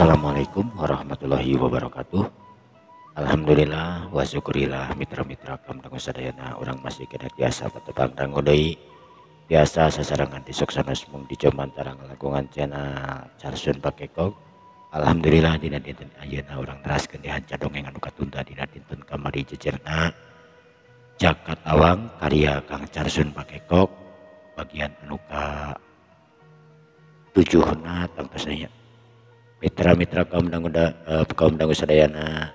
Assalamualaikum warahmatullahi wabarakatuh. Alhamdulillah wa syukurillah mitra-mitra kamdangu sadayana urang masih kena tiasa patepang dangu deui biasa sasarengan di sok sanes mung di Jomantara ngalangkungan channel Carsun Pakekok. Alhamdulillah dina dinten ayeuna urang teraskeun di hanca dongeng anu katunda dina dinten kamari jejerna Jaka Tawang karya Kang Carsun Pakekok bagian anu ka 7na tangtosna. Mitra-mitra kaum dangu sadayana,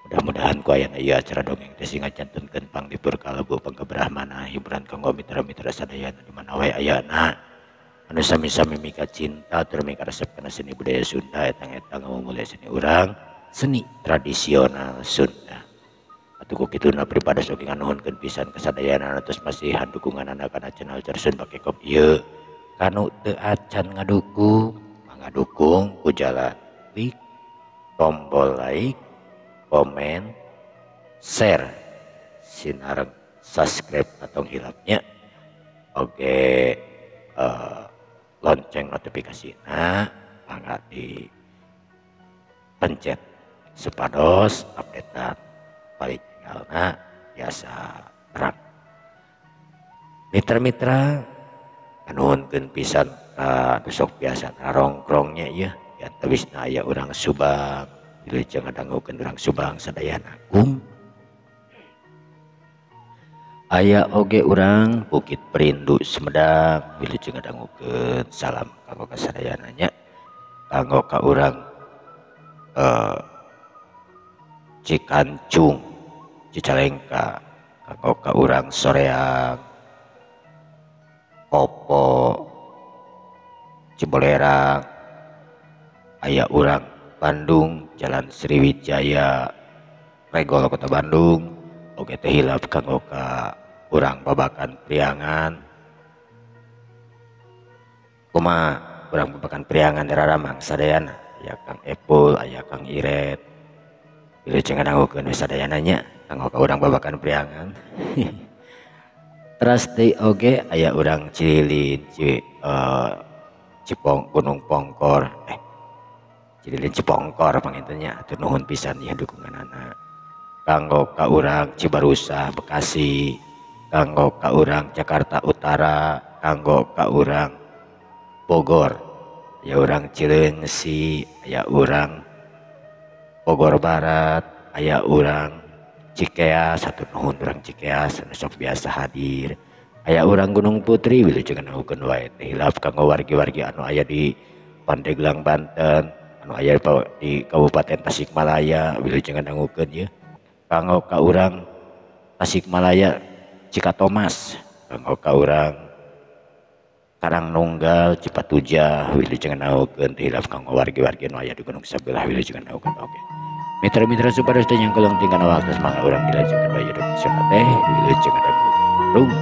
mudah-mudahan ku ayana ieu acara dongeng teh sing ngajantunkeun panglipur kalebu pangkebrahmana hiburan kanggo mitra-mitra sadayana di mana wae ayana anu sami-sami mika cinta tur mika resep kana seni budaya Sunda etang-etang ngamumule seni urang seni tradisional Sunda. Atuh ku kituna pribados oge nganuhunkeun pisan ka sadayana anu tos masihan dukunganana kana channel Carsun Pakekok ieu. Kanu teu acan ngadukung ngadukung ku jalan klik tombol like, komen, share, sinareng subscribe atau hilapnya. Oke, lonceng notifikasi nah mangga di pencet supados updatean paling tinggalna biasa terang. Mitra-mitra nuhunkeun pisan ka sok biasa rongkrongnya ieu ya tawisna aya urang Subang wilujeng ngadangukeun urang Subang sadayana kum aya oge urang Bukit Perindu Sumedang wilujeng ngadangukeun salam kanggo ka sadayana nya kanggo ka urang Cikancung Cicalengka kanggo ka urang Soreang Kopo Cibolerang aya urang Bandung Jalan Sriwijaya Regol Kota Bandung oge teh hilap kanggo ka urang Babakan Priangan kumaha urang Babakan Priangan dararamang sadayana aya Kang Epul aya Kang Iret wilujeng ngadangukeun sadayana nya kanggo ka urang Babakan Priangan. Teras deui oge aya urang Cililin Cipong Gunung Pongkor Cililin Cipongkor pangintennya atur nuhun pisan ya dukunganana kanggo ka urang Cibarusah Bekasi kanggo ka urang Jakarta Utara kanggo ka urang Bogor aya urang Cileungsi aya urang Bogor Barat aya urang Cikeas hatur nuhun urang Cikeas anu sok biasa hadir aya urang Gunung Putri wilujeng ngadangukeun wae teh hilap kanggo wargi-wargi anu aya di Pandeglang Banten anu aya di Kabupaten Tasikmalaya wilujeng ngadangukeun ieu kanggo ka urang Tasikmalaya Cikatomas kanggo ka urang Karangnunggal Cipatujah wilujeng ngadangukeun teh hilap kanggo wargi-wargi anu aya di Gunung Sabelah wilujeng ngadangukeun oge. Mitra-mitra supados teh nyangkolong tingkana waktu mangga urang dilajengkeun wae dongeng teh wilujeng ngadangukeun.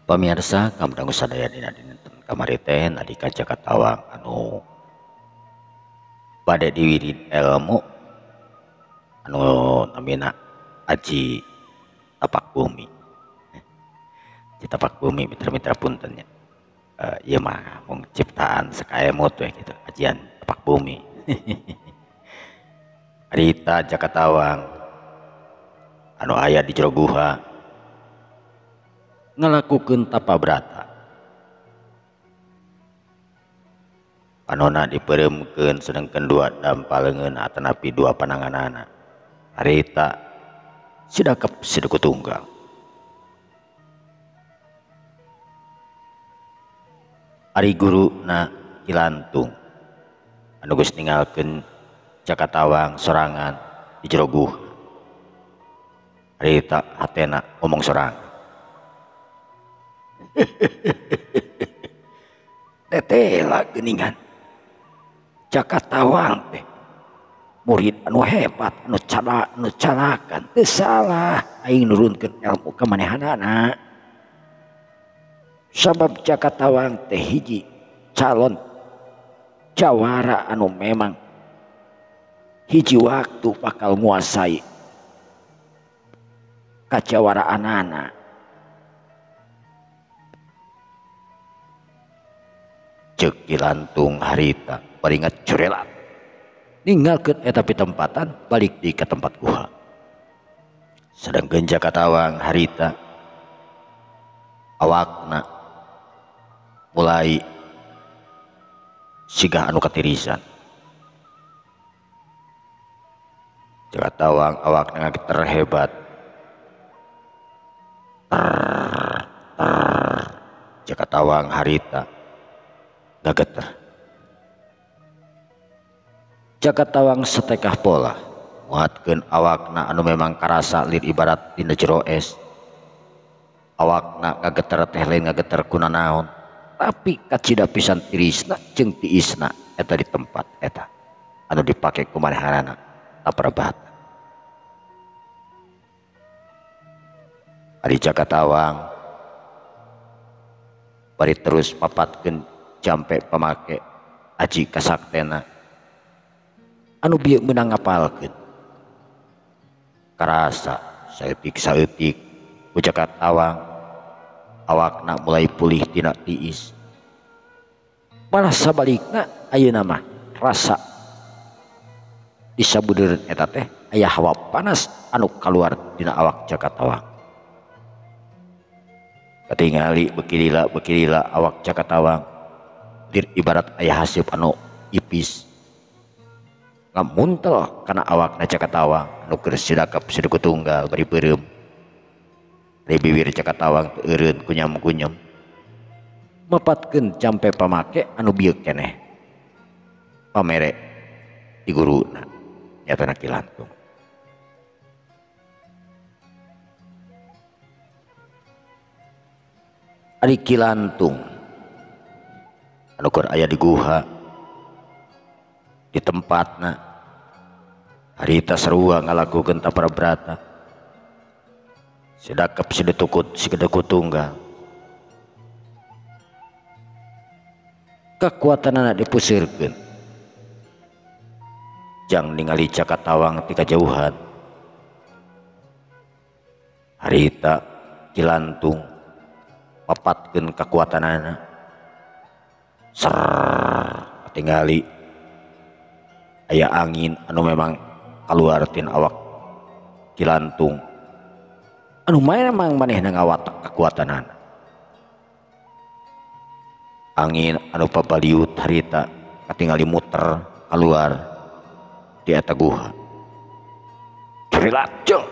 Pamirsa kamdangu sadaya dina dinten kamari teh nalika Jaka Tawang anu bade diwirid ilmu anu namina Aji Tapak Bumi. Aji Tapak Bumi mitra-mitra punten nya. Ieu mah mung ciptaan sakaemut we kitu ajian Tapak Bumi. Harita Jaka Tawang anu aya di jero guha ngalakukeun tapa brata panona dipereumkeun sedengkeun dua dampa leungeun atanapi dua pananganana harita sidakep siduku tunggal ari guruna Ki Lantung anu geus ninggalkeun Jaka Tawang sorangan di jero guha. Harita hatena ngomong sorang. Tetela geuningan Jaka Tawang teh murid anu hebat anu cala anu calakan teu salah aing nurunkeun ilmu ka manehanana. Sabab Jaka Tawang teh hiji calon jawara anu memang hiji waktu bakal nguasai kajawaraanana. Ceuk Ki Lantung harita bari ngacurelat ninggalkeun eta pitempatan balik deui ka tempat guha. Sedangkeun Jaka Tawang harita awakna mulai sigah anu katirisan. Jaka Tawang awakna ngageter hebat. Jaka Tawang harita ngageter. Jaka Tawang setekah pola nguatkeun awakna anu memang karasa lir ibarat dina jero es. Awakna ngageter teh lain ngageter kuna naon, tapi kacida pisan tirisna jeung tiisna eta di tempat eta anu dipake ku manehanana taperebatan. Ari Jaka Tawang bari terus mapatkeun jampe pamake aji kasaktena anu bieu meunang ngapalkeun. Karasa saeutik-saeutik ku Jaka Tawang awakna mulai pulih tina tiis. Malah sabalikna ayeuna mah rasa di sabudeureun eta teh aya hawa panas anu kaluar dina awak Jaka Tawang. Katingali beuki lila awak Jaka Tawang lir ibarat aya haseup anu ipis ngamuntel kana awakna Jaka Tawang anu keur sidakep siduku tunggal bari beureum. Ari bibir Jaka Tawang teu eureun kunyam-kunyam mapatkeun jampe pamake anu bieu keneh pamere di guruna nyatana Ki Lantung. Ari Ki Lantung anu keur aya di guha di tempatna harita sarua ngalakukeun taprabrata sidakep sidetukut sigedeku tunggal. Kekuatanana dipuseurkeun jang ningali Jaka Tawang ti kajauhan. Harita Ki Lantung mapatkeun kakuatanana ser katingali aya angin anu memang kaluar tina awak Ki Lantung anu memang manehna ngawatak kakuatanana. Angin anu pabaliut harita katingali muter kaluar di eta guha. Corelat jeng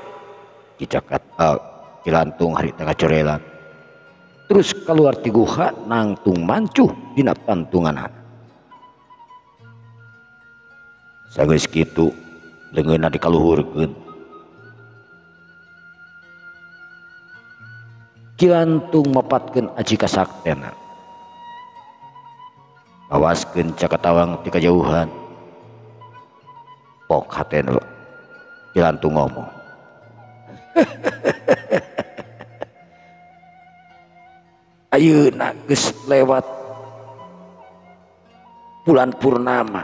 Ki Ki Lantung harita ngacorelat terus keluar ti guha nangtung mancuh dina pantunganana. Sageus kitu leungeunna dikaluhurkeun. Ki Lantung mapatkeun aji kasaktena awaskeun Jaka Tawang ti kajauhan. Pok hatena Ki Lantung ngomong. Ayeuna geus lewat bulan purnama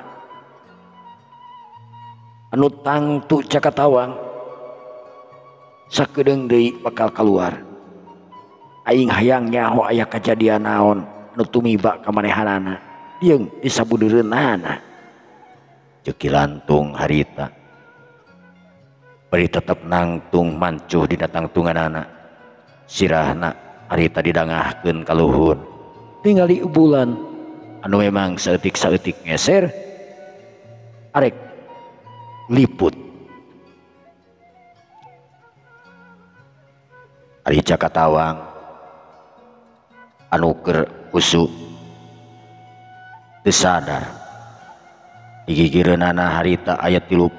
anu tangtu Jaka Tawang sakedeung deui bakal kaluar. Aing hayang nyaho aya kajadian naon anu tumiba ka manehanana jeung di sabudeureunana. Ceuk Ki Lantung harita bari tetep nangtung mancuh dina tangtunganana. Sirahna harita didangahkeun ka luhur tingali bulan anu memang saeutik-saeutik ngeser arek liput. Ari Jaka Tawang anu keur husu teu sadar digigireunana harita aya tilu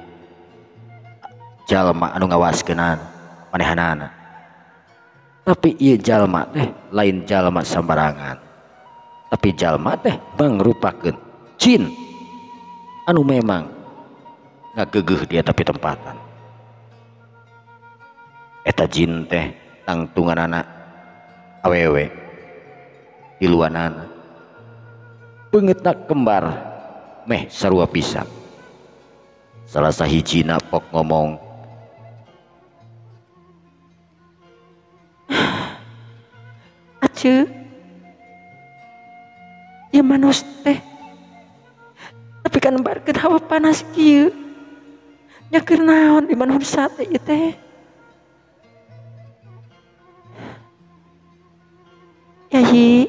jalma anu ngawaskeunana. manehanana. Tapi ieu jalma teh lain jalma sambarangan. Tapi jalma teh mangrupakeun jin anu memang ngagegeuh dia tapi tempatan. Eta jin teh tangtunganana awewe tiluanana beungeutna kembar meh sarua pisan. Salah sahijina pok ngomong, "Aceu, ieu manus teh tapi kan barkeun hawa panas kieu nya keur naon di manusa teh ieu teh?" "Yai,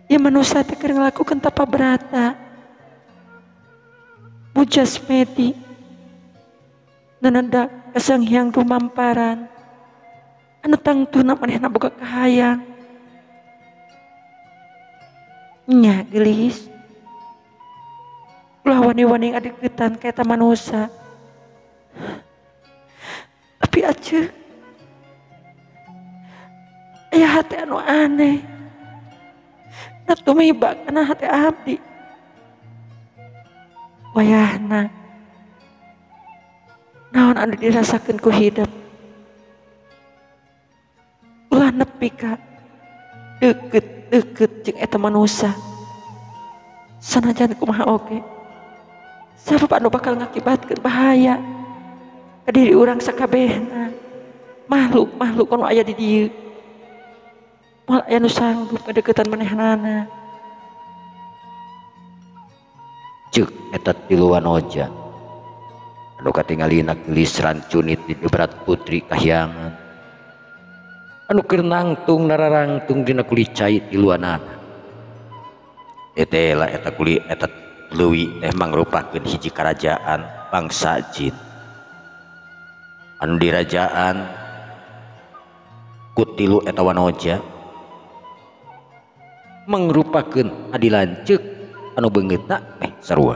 ieu manusa teh keur ngalakukeun tapa brata mujasmedi nananda ka Sang Hyang Rumamparan anu tangtuna manehna boga kahayang." "Nya geulis, ulah wani-wani ngadeukeutan ka eta manusa." "Tapi aceu, aya hate anu aneh na tumiba kana hate abdi. Wayahna naon anu dirasakeun ku hidep, ulah nepi ka deukeut-deukeut jeung eta manusa sanajan kumaha oge, sabab anu bakal ngakibatkeun bahaya ka diri urang sakabehna. Makhluk-makhluk anu aya di dieu moal aya nu sanggup ngadeukeutan manehnana." Ceuk eta tiluan oja anu katingalina geulis rancunit di berat putri kahyangan anu keur nangtung nararangtung dina kulit cai tiluanana. Etela eta kuli eta leuwi teh mangrupakeun hiji karajaan bangsa jin anu dirajaan ku tilu eta wanoja mangrupakeun adi lanceuk anu beungeutna meh sarua.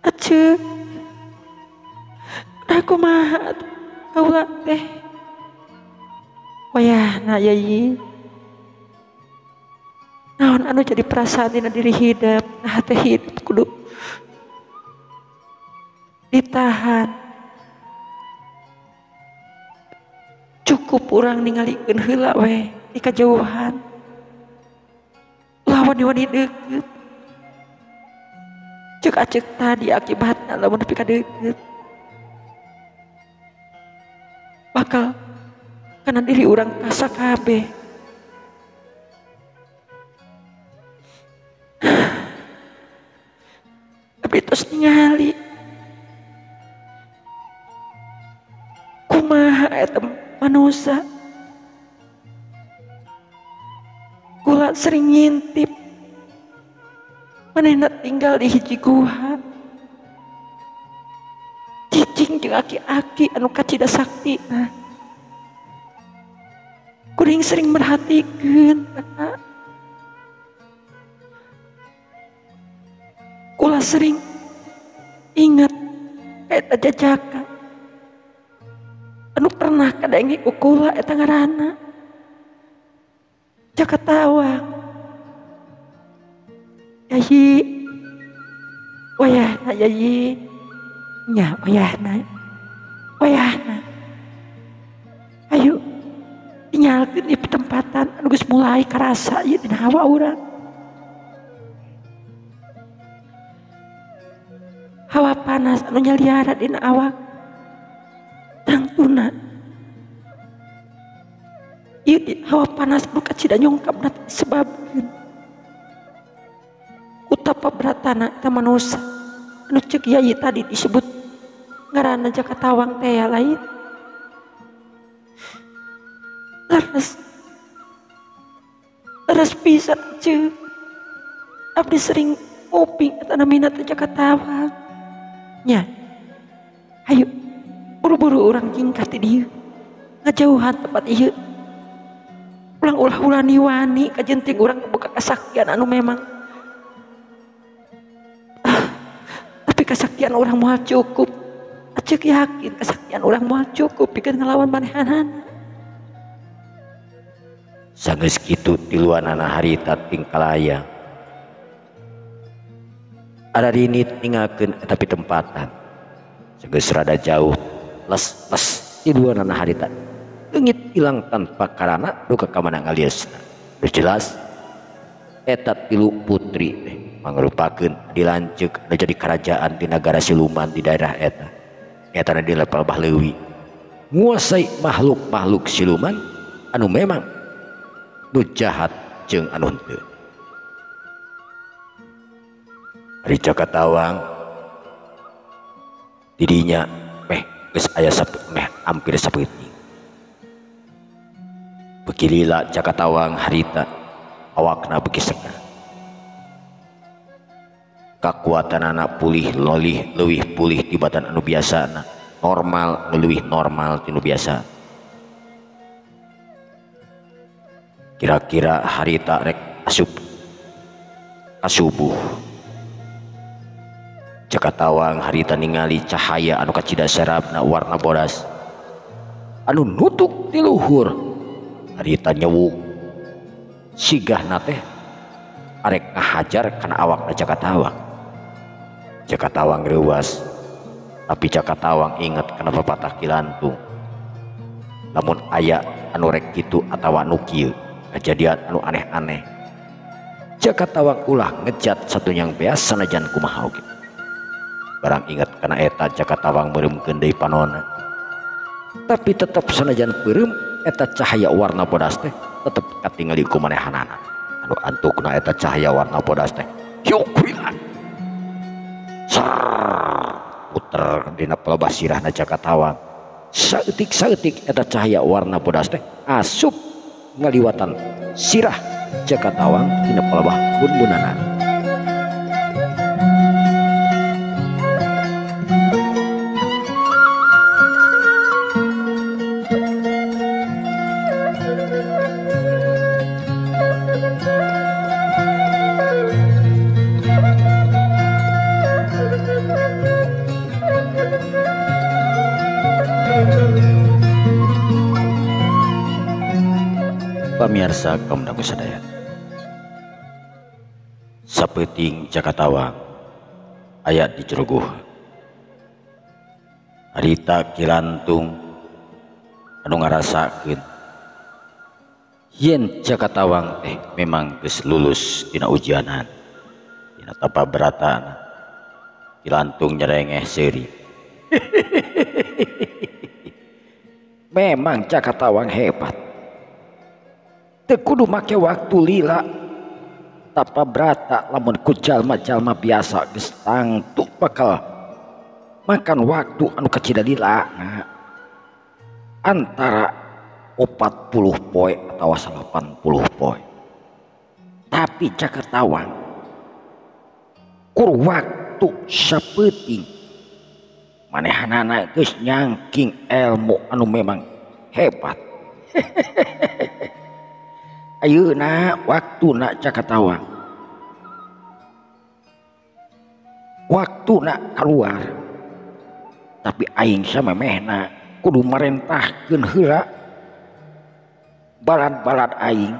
"Aceu, kumaha kaula teh?" "Wayahna Yai, naon anu jadi perasaan dina diri hidep, nah teh hidup kudu ditahan. Cukup urang ningalikeun heula we di kajauhan, ulah wani-wani deukeut. Ceuk aceuk tadi akibatna lamun nepi ka deukeut bakal kana diri urang kasakabeh." Abdi tos ningali kumaha eta manusa, kula sering ngintip manehna tinggal di hiji guha, cicing jeung aki-aki anu kacida saktina. Kuring sering merhatikeun eta. Kula sering ingat ka eta jajaka anu pernah kadenge ku kula eta ngaranna Jaka Tawang. "Yai, wayahna Yai, nya wayahna, wayahna. Ayo tinggalkeun ieu petempatan anu geus mulai karasa ieu dina hawa urang. Hawa panas anu nyaliara dina awak tangtuna ieu hawa panas anu kacida nyongkapna sebabkeun utapa bratana eta manusa anu ceuk Yai tadi disebut ngaranna Jaka Tawang teh lain. Leres, leres pisan ceuk, abdi sering nguping eta namina teh Jaka Tawang. Nya, ayo buru-buru urang jingkah ti dieu, ngajauhan tempat ieu. Ulang ulah wani kajenting urang boga kasaktian anu memang Kasaktian urang moal cukup. Aceuk yakin kasaktian urang moal cukup pikeun ngalawan manehanana. Sanggeus kitu tiluanana harita tingkalaya. Ararinit ninggalkeun eta pitempatan. Sanggeus rada jauh les-les tiluanana harita. Leungit ilang tanpa karana duka ka mana ngaliesna. Geus jelas eta tilu putri teh mangrupakeun dilanceuk anu jadi kerajaan di nagara siluman di daerah eta. Eta di level Bahleuwi nguasai makhluk-makhluk siluman anu memang nu jahat jeung anu henteu. Ari Jaka Tawang didinya meh geus aya meh hampir sapeuting. Beuki lila Jaka Tawang harita awakna beuki segar. Kakuatanana pulih lolih leuwih pulih tibatan anu biasana, normal leuwih normal tinu biasa. Kira-kira harita rek asup kasubuh. Jaka Tawang harita ningali cahaya anu kacida serapna warna bodas anu nutuk di luhur. Harita nyewuk sigahna teh arek ngahajar kana awakna Jaka Tawang. Jaka Tawang reuas, tapi Jaka Tawang inget kana pepatah Ki Lantung. Lamun aya anu rek kitu atawa nu kieu, kejadian anu aneh-aneh, Jaka Tawang ulah ngejat satunyang beas sanajan kumaha oge. Barang inget kana eta Jaka Tawang meureumkeun deui panona. Tapi tetep sanajan peureum eta cahaya warna bodas teh tetep katingali ku manehanana. Anu antukna eta cahaya warna bodas teh hiuk hilang. Puter dina pelebah sirahna Jaka Tawang. Saeutik-saeutik eta cahaya warna bodas teh asup ngaliwatan sirah Jaka Tawang dina pelebah bun-bunana. Pamirsa kaum dangu sadaya, sapeuting Jaka Tawang aya di jero guha. Harita Ki Lantung anu ngarasakeun yen Jaka Tawang teh memang geus lulus dina ujianan, dina tapa beratana. Ki Lantung nyerengeh seuri. Memang Jaka Tawang hebat. Teu kudu make waktu lila tapa brata lamun ku jalma-jalma biasa geus tangtu bakal makan waktu anu kacida lila antara 40 poe atawa 80 poe. Tapi Jaka Tawang kur waktu sapeuting manehanana geus nyangking ilmu anu memang hebat. Ayeuna waktuna Jaka Tawang, waktuna keluar, tapi aing samemehna kudu marentahkeun heula balad-balad aing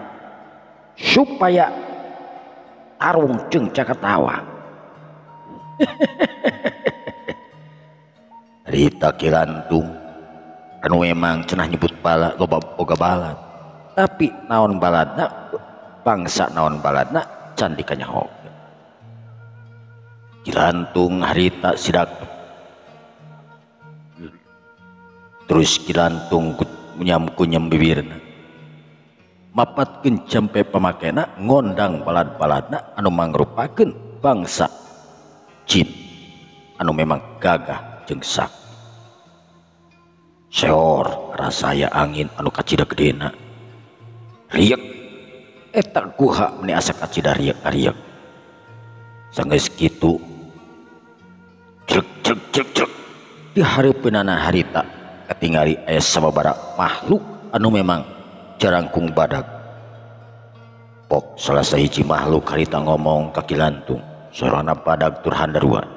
supaya tarung jeung Jaka Tawang. Harita Ki Lantung anu emang cenah nyebut bala loba boga balad, tapi naon baladna bangsa naon baladna can dikanyaho. Ki Lantung harita sidak terus Ki Lantung kunyam-kunyam bibirna mapatkeun jampe pamakena ngondang balad-baladna anu mangrupakeun bangsa jin anu memang gagah jeung sakti. Seor rasaya angin anu kacida gedena riek eta guha meni asa kacida riek-riek. Sanggeus kitu jrek jrek jrek jrek di hareupeunana harita katingali aya sababaraha makhluk anu memang jarangkung badag. Pok salah sahiji makhluk harita ngomong ka Ki Lantung, sorana badag tur handaruan.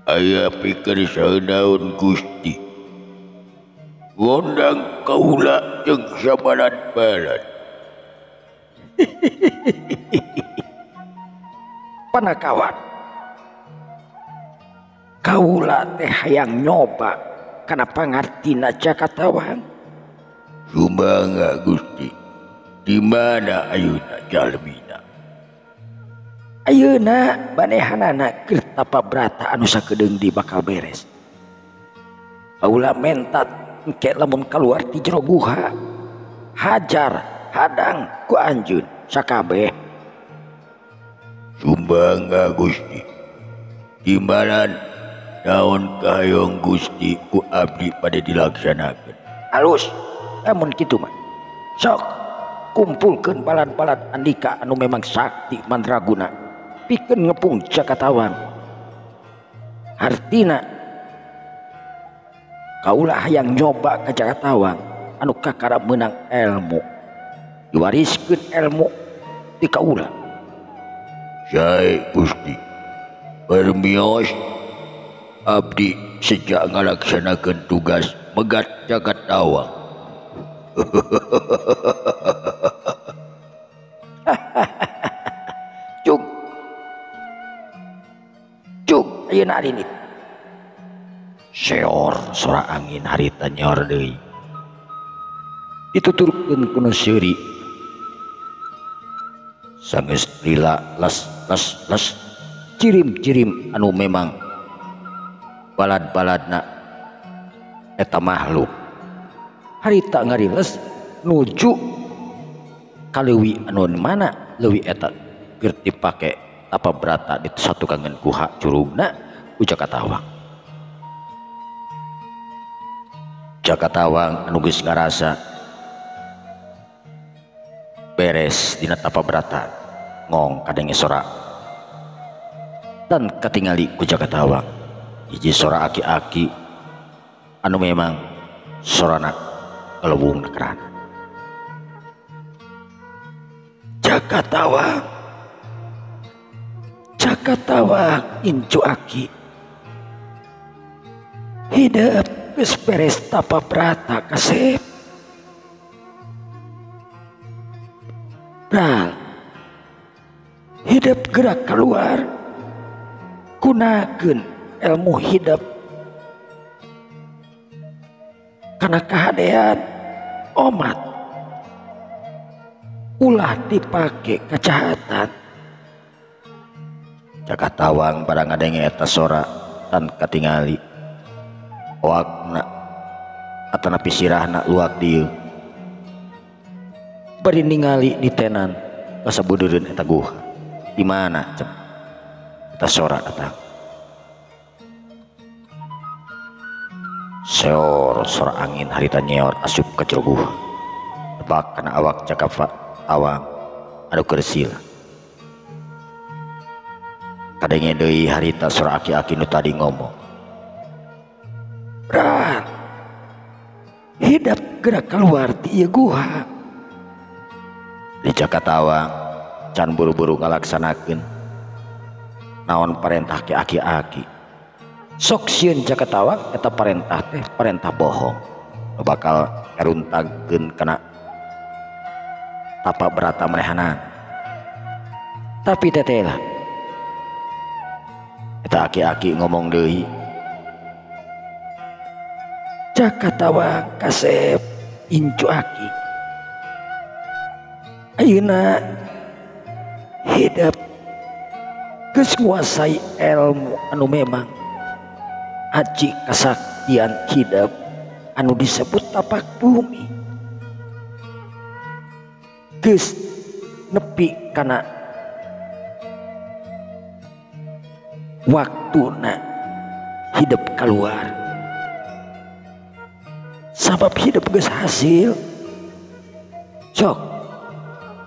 Aya pikir sanaon Gusti. Ngondang kaula jeung sabalan-balan. Panakawan, kaula teh hayang nyoba kana pangartina Jaka Tawang. Sumangga Gusti. Di mana ayeuna jalmina? Ayeuna manehanana keur tapa brata anu sakedeung di bakal beres. Kaula mentat engke lamun kaluar ti jero guha. Hajar hadang ku anjeun sakabeh. Sumangga Gusti. Di mana naon kahayang Gusti ku abdi pada dilaksanakeun. Alus, lamun kitu mah. Sok kumpulkeun balan-balan andika anu memang sakti mandraguna pikeun ngepung Jaka Tawang. Hartina kaula hayang nyoba ka Jaka Tawang anu kakara meunang ilmu, diwariskeun ilmu ti kaula. Sae Gusti, permios abdi sejak ngalaksanakeun tugas megat Jaka Tawang. Cug cug ayeuna arinit. Seor sora angin harita nyor deui. Dituturkeun ku nu seuri. Sanggeus lila les les les cirim-cirim anu memang balad-baladna eta makhluk. Harita ngariles nuju ka leuwi anu mana leuwi eta keur dipake tapa brata di satukangan guha curugna ku Jaka Tawang. Jaka Tawang anu geus ngarasa beres dina tapa brata ngong kadenge sora dan katingali ku Jaka Tawang hiji sora aki-aki anu memang sorana kelewung nekerana. Jaka Tawang, Jaka Tawang incu aki hidup geus beres tapa brata kasep. Bral hidup gerak keluar gunakeun ilmu hidup kana kahadean omat, ulah dipake kejahatan. Jaka Tawang barang ngadenge eta sora tan katingali oakna atanapi sirahna luak dieu bari ningali ditenan kasabudeureun eta guha. Di mana cep eta sora datang. Seor sora angin harita nyeor asup ka jero guha. Tebak kana awak Jaka Tawang anu keur sila. Kadenge deui harita sora aki-aki nu tadi ngomong. Bral, hidup gerak keluar ti ieu guha. Di Jaka Tawang can buru-buru ngalaksanakeun naon parentah ki aki-aki. Sok sieun Jaka Tawang eta parentah teh parentah bohong nu bakal karuntagkeun kana tapa brata manehanan. Tapi teteh lah eta aki-aki ngomong deui. Jaka Tawang kasep incu aki ayeuna hidup geus nguasai ilmu anu memang aji kasaktian hidup anu disebut tapak bumi. Geus nepi kana waktuna hidup keluar. Sabab hidup geus hasil. Sok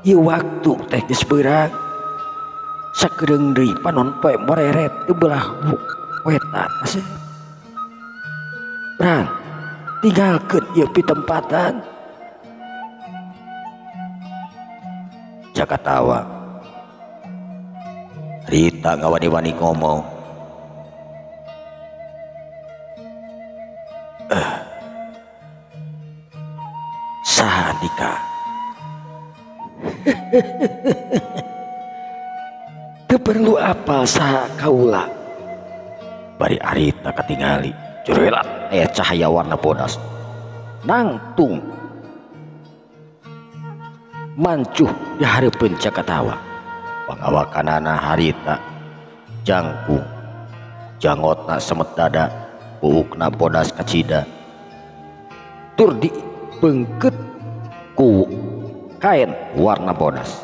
ieu waktu teh geus beurang. Sakedeung deui panon poe moreret di belah wetan. Bral, tinggalkeun ieu pitempatan. Jaka Tawang. Rita ngawani-wani ngomong. Saha andika? Teu perlu apal saha kaula. Bari harita katingali jurelat aya cahaya warna bodas nangtung mancuh di hareupeun Jaka Tawang. Pangawakanana harita jangkung, jangotna semet dada, buukna bodas kacida, tur dibeungkeut ku kain warna bodas.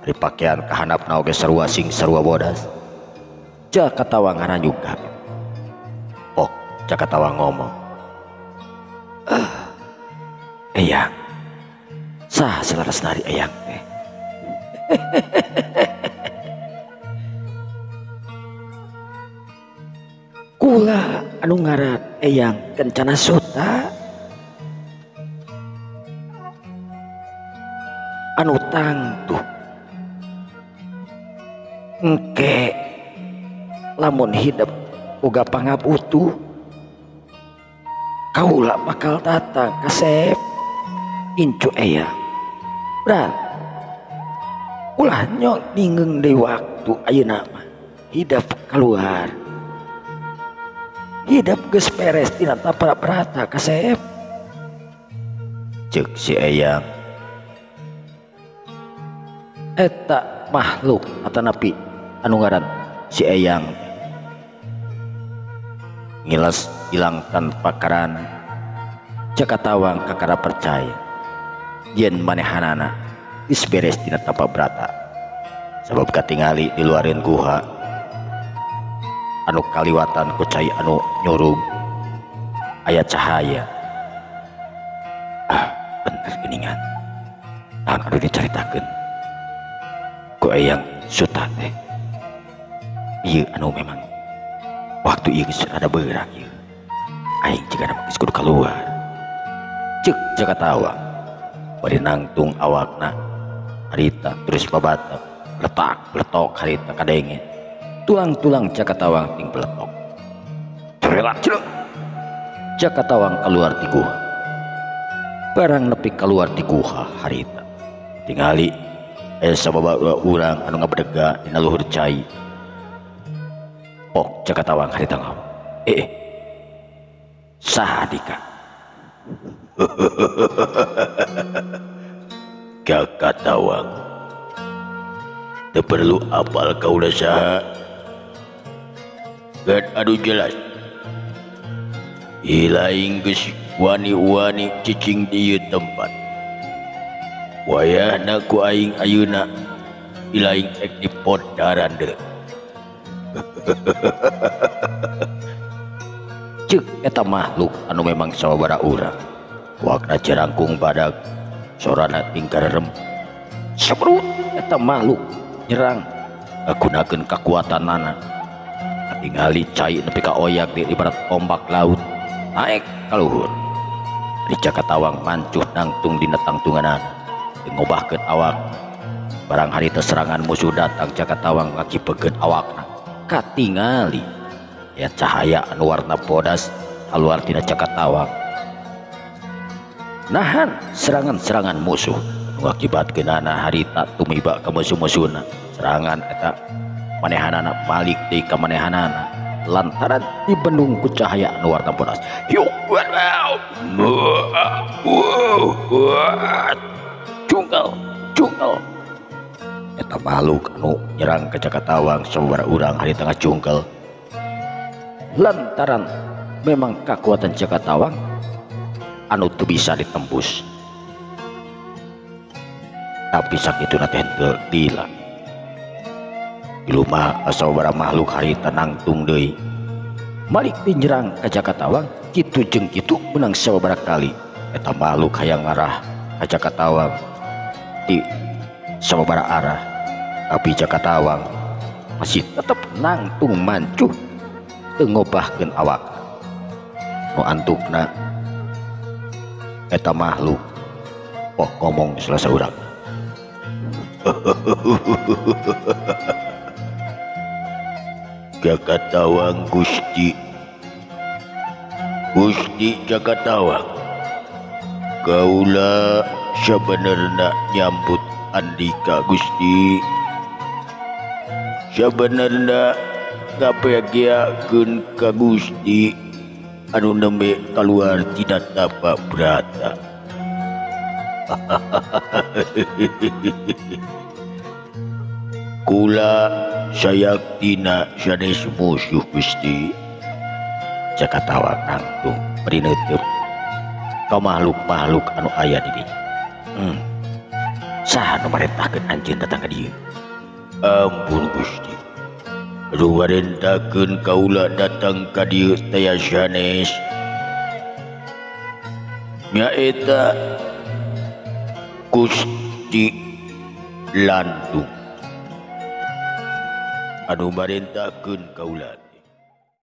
Ari pakaian kahandapna oge sarua sing sarua bodas. Jaka Tawang ngaranyuk kaget. Pok Jaka Tawang ngomong, Eyang, sah selaras nari eyang teh. Kula anu ngaran Eyang Kencana Suta anu tangtuh engke lamun hidup boga pangabutuh kaula bakal datang kasep incu eyang. Bran ulah nyok ningeung deui waktu ayeuna mah hidup keluar, hidup geus beres tina tapa brata kasep. Ceuk si eyang, eta makhluk atanapi anu ngaran si eyang ngilas hilang tanpa karana. Jaka Tawang kakara percaya yen manehanana geus beres tina tapa brata, sabab katingali di luareun guha anu kaliwatan ku cai anu nyurug aya cahaya. Ah bener geuningan, naon anu dicaritakeun ku Eyang Suta teh. Ieu anu memang waktu ieu geus rada beurang ieu, aing jigana mah geus kudu kaluar. Ceuk Jaka Tawang bari nangtung awakna harita terus babatek letak beletok harita kadenge tulang-tulang Jaka Tawang ting beletok cerelat celuk. Jaka Tawang keluar ti guha, barang nepi keluar ti guha harita tingali aya sababaraha urang anu ngabedega dina luhur cai. Pok Jaka Tawang harita ngomong, saha dika? Jaka Tawang, teu perlu apal kaula saha. Geus anu jelas ilaing geus wani-wani cicing di ieu tempat. Wayahna ku aing ayeuna ilaing ek dipodaran deui. Ceuk eta makhluk anu memang sababaraha urang. Wakna cerangkung badag, sorana tingkarerem. Sebrut eta makhluk nyerang ngagunakeun kakuatanana. Katingali cai nepi ka oyak di ibarat ombak laut naek ka luhur. Di Jaka Tawang mancuh nangtung dina tangtunganana, ngobahkeun awak. Barang harita serangan musuh datang, Jaka Tawang ngakipekeun awakna. Katingali ya cahaya anu warna bodas kaluar tina Jaka Tawang, nahan serangan-serangan musuh nu ngakibatkeunana harita tumiba ka musuh-musuhna. Serangan eta manehanana balik deui ka manehanana lantaran dibendung ku cahaya anu warna bodas. Yuk, jungkel jungkel eta makhluk anu nyerang ke Jaka Tawang sababaraha urang harita ngajungkel lantaran memang kekuatan Jaka Tawang anu teu bisa ditembus. Tapi sakituna teh henteu lila. Dilumah sababaraha makhluk harita nangtung deui malik dinyerang ka Jaka Tawang kitu jeung kitu menang sababaraha kali. Eta makhluk hayang ngarah ka Jaka Tawang di sababaraha arah, tapi Jaka Tawang masih tetep nangtung mancuh teu ngobahkeun awak. Nu antukna eta makhluk pok ngomong salah saurang. Jaka Tawang Gusti, Gusti Jaka Tawang, kaula sabenerna nyambut andika Gusti. Sabenerna ngapegeakeun ka Gusti anu nembe kaluar tina tapa brata. Kula sayaktina sanes musuh Gusti. Jaka Tawang nangtung bari neuteub ka makhluk-makhluk anu aya di dinya. Saha nu marentahkeun anjeun datang ka dieu? Ampun Gusti, anu marentahkeun kaula datang ka dieu teh sanes nyaeta Gusti Landung anu marentahkeun kaula.